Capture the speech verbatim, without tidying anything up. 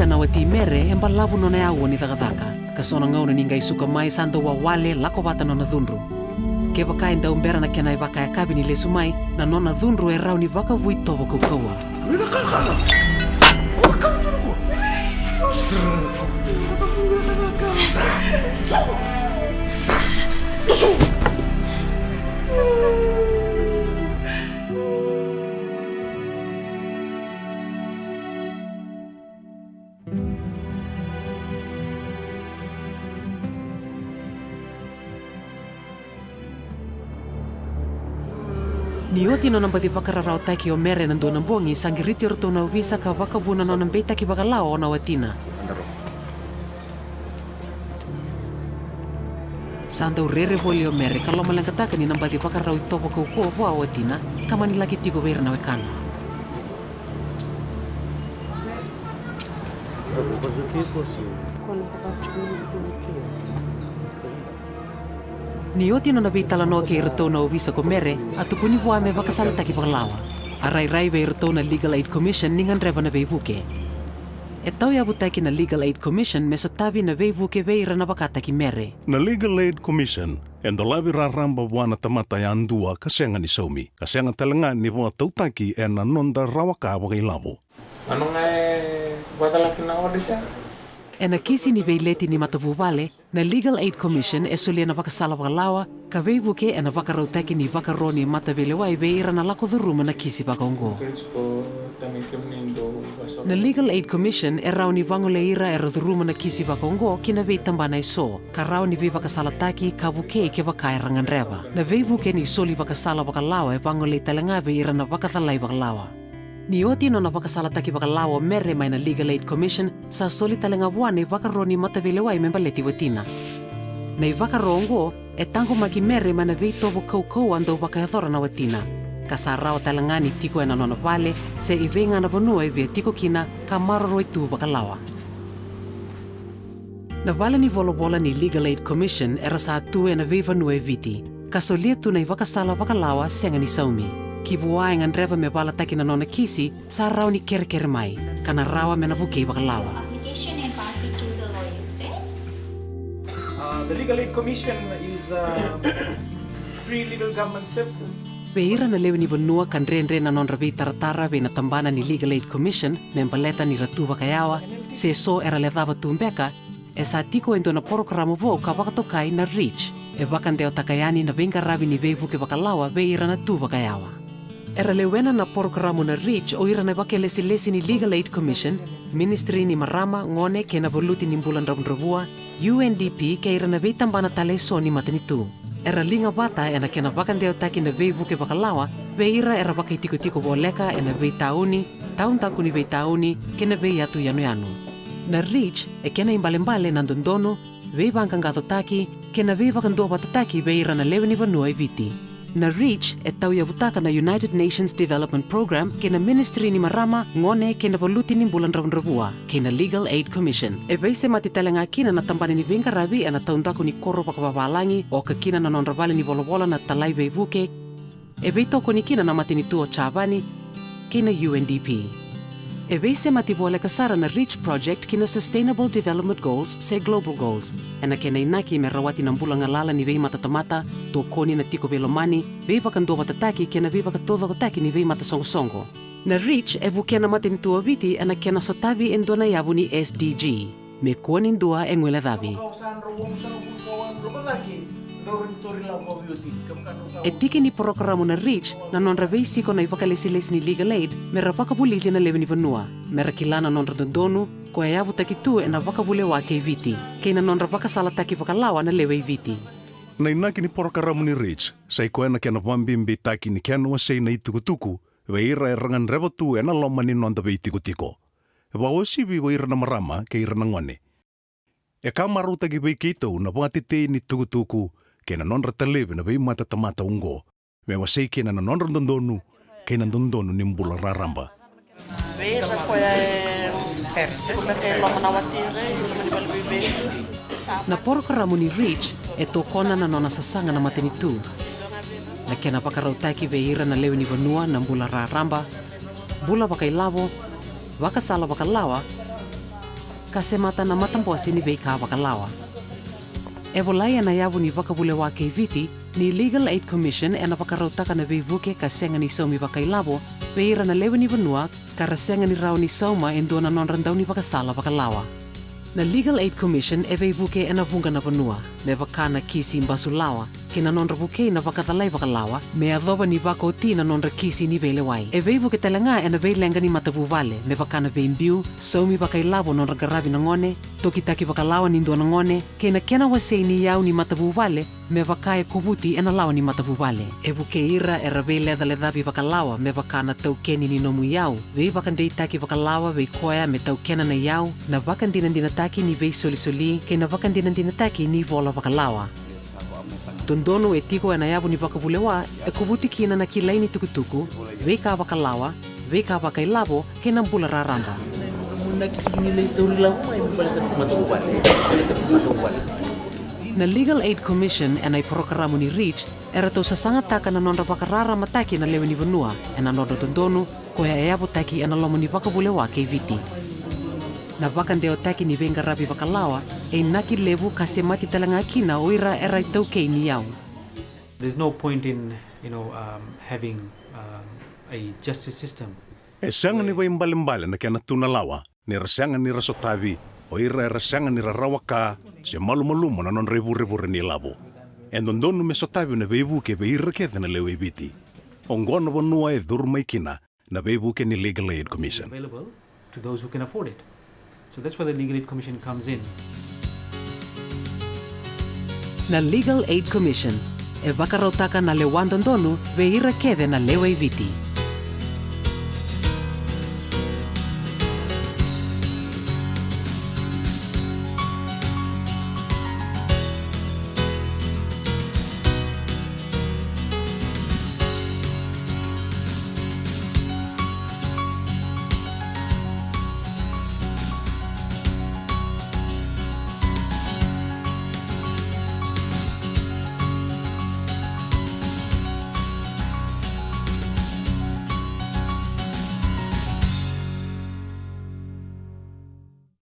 Na wati Mere e balavu nona yaua ni cakacaka, ka so na gauna ni qai suka mai sa dau wawale lako vata nona cudru. Kevaka e dau bera na kena ivakayakavi ni lesu mai, na nona cudru e rawa ni vakavoui tovo kaukauwa. Ni oti nona baci vakararawataki o Mere ena dua na bogi, sa qiriti iratou na ovisa ka vakavuna nona beitaki vakalawa o na watina. Sa dau rere voli o Mere ka lomaleqataka ni na baci vakarau itovo kaukauwa vua o watina ka mani laki tiko vei ira na wekana. Ni oti nona veitalanoa kei iratou na ovisa ko Mere, a tukuni vua me vakasalataki vakalawa. A rairai vei iratou na Legal Aid Commission ni gadreva na veivuke. E tauyavutaki na Legal Aid Commission me sotavi na veivuke vei ira na vakataki Mere. Na Legal Aid Commission e dolavi raraba vua na tamata yadua ka sega ni saumi, ka sega tale ga ni vakatautaki ena noda rawa ka vakailavo. Ano ga e vakacalaki na order sa. Ena kisi ni veileti ni matavuvale, na Legal Aid Commission e solia na vakasala vakalawa ka veivuke ena vakarautaki ni vakaro ni mataveilewai vei ira na lako curuma na kisi vakaoqo. Na Legal Aid Commission e rawa ni vagolei ira era curuma na kisi vakaoqo ki na veitabana eso, ka rawa ni veivakasalataki ka vukei kevaka era gadreva. Na veivuke ni soli vakasala vakalawa e vagolei tale ga vei ira na vakacalai vakalawa. Ni oti nona vakasalataki vakalawa o Mere mai na Legal Aid Commission, sa soli tale ga vua na ivakaro ni mataveilewai me baleti watina. Na ivakaro oqo e taqomaki Mere mai na veitovo kaukauwa a dau vakayacora na watina, ka sa rawa tale ga ni tiko ena nona vale se i vei ga na vanua e via tiko kina ka maroroi tu vakalawa. Na vale ni volavola ni Legal Aid Commission era sa tu ena veivanua e Viti, ka solia tu na ivakasala vakalawa sega ni saumi. Ki vua e gadreva me valataki na nona kisi, sa rawa ni kerekere mai, ka na rawa me na vukei vakalawa. Application and pass it to the lawyers, eh? Uh, the Legal Aid Commission is, uh, free legal government services. Vei ira na lewe ni vanua ka dredre na nodra veitaratara vei na tabana ni Legal Aid Commission me baleta ni ra tu vakayawa, se so era lecava tu beka, e sa tiko e dua na porokaramu vou ka vakatokai na REACH. E vakadewataka yani na veiqaravi ni veivuke vakalawa vei ira na tu vakayawa. Era lewena na porokaramu na REACH o ira na vakailesilesi ni Legal Aid Commission, Ministry ni Marama, Gone kei na Valuti ni Bula Dravudravua, U N D P kei ira na veitabana tale eso ni matanitu. Era liga vata ena kena vakadewataki na veivuke vakalawa vei ira era vakaitikotiko voleka ena veitauni, taudaku ni veitauni kei na veiyatu yanuyanu. Na REACH e kena ibalebale na dodonu, veivaqaqacotaki kei na veivakaduavatataki vei ira na lewe ni vanua e Viti. Na REACH e tauyavutaka na United Nations Development Programme kei na Ministry ni Marama, Gone kei na Valuti ni Bula Dravudravua, kei na Legal Aid Commission. E veisemati tale ga kina na tabana ni veiqaravi ena taudaku ni koro vakavavalagi, oka kina na nodra vale ni volavola na Talai Veivuke, e veitokoni kina na matanitu o Japani kei na U N D P. E veisemati voleka sara na REACH Project ki na Sustainable Development Goals se Global Goals, ena kena inaki me rawati na bula galala ni veimatatamata, tokoni na tiko veilomani, veivakaduavatataki kei na veivakataucokotaki ni veimatasoqosoqo. Na REACH e vukea na matanitu o Viti ena kena sotavi e dua na yavu ni S D G. Me kua ni dua e guilecavi. E tiki ni porokaramu na REACH na nodra veisiko na ivakalesilesi ni Legal Aid me ra vakavulici na lewe ni vanua, me ra kila na nodra dodonu, ko e yavutaki tu ena vakavulewa kei Viti, kei na nodra vakasalataki vakalawa na lewe i Viti. Na inaki ni porokaramu ni REACH sa i koya na kena vakabibitaki ni kena wasei na itukutuku vei ira era gadreva tu ena loma ni noda veitikotiko. E vakauasivi vei ira na marama kei ira na gone. E ka marautaki vei keitou na vakatetei ni tukutuku kei na nodra talevi na veimatatamata oqo, me wasei kina na nodra dodonu kei na dodonu ni bula raraba. Vei ira koya e tiko beka e loma na wati, e loma ni valeveivesu. Na porokaramu ni REACH e tokona na nona sasaga na matanitu, na kena vakarautaki vei ira na lewe ni vanua na bula raraba, bula vakailavo, vakasala vakalawa, ka semata na matabose ni veika vakalawa. E volai ena yavu ni vakavulewa kei Viti ni Legal Aid Commission ena vakarautaka na veivuke ka sega ni saumi vakailavo vei ira na lewe ni vanua ka ra sega ni rawa ni sauma e dua na nodra daunivakasala vakalawa. Na Legal Aid Commission e veivuke ena vuqa na vanua, me vaka na kisi basulawa, kei na nodra vukei na vakacalai vakalawa me yacova ni vakaoti na nodra kisi ni veilewai. E veivuke tale ga ena veileqa ni matavuvale, me vaka na veibiu, saumi vakailavo nodra qaravi na gone, tokitaki vakalawa ni dua na gone, kei na kena wasei ni iyau ni matavuvale me vaka e kovuti ena lawa ni matavuvale. E vukei ira era veilecalecavi vakalawa, me vaka na taukeni ni nomu iyau, veivakadeitaki vakalawa vei koya me taukena na iyau, na vakadinadinataki ni veisolisoli kei na vakadinadinataki ni vola vakalawa. Dodonu e tiko ena yavu ni vakavulewa e kovuti kina na kilai ni tukutuku, veika vakalawa, veika vakailavo kei na bula raraba. Na Legal Aid Commission ena iporokaramu ni REACH e ratou sasagataka na nodra vakararamataki na lewe ni vanua ena nodra dodonu, koya e yavutaki ena loma ni vakavulewa kei Viti. Na vakadewataki ni veiqaravi vakalawa e inaki levu ka semati tale ga kina o ira era itaukei ni iyau. There's no point in, you know, um, having, um, a justice system. E sega ni vaibalebale na kena tu na lawa ni ra sega ni ra sotavi o ira era sega ni ra rawa ka se malumalumu na nodra ivurevure ni lavo. E dodonu me sotavi na veivuke vei ira kece na lewe i Viti. Oqo na vanua e curu mai kina na veivuke ni Legal Aid Commission. Available to those who can afford it. So that's where the Legal Aid Commission comes in. Na Legal Aid Commission e vakarautaka na lewa dodonu vei ira kece na lewe i Viti.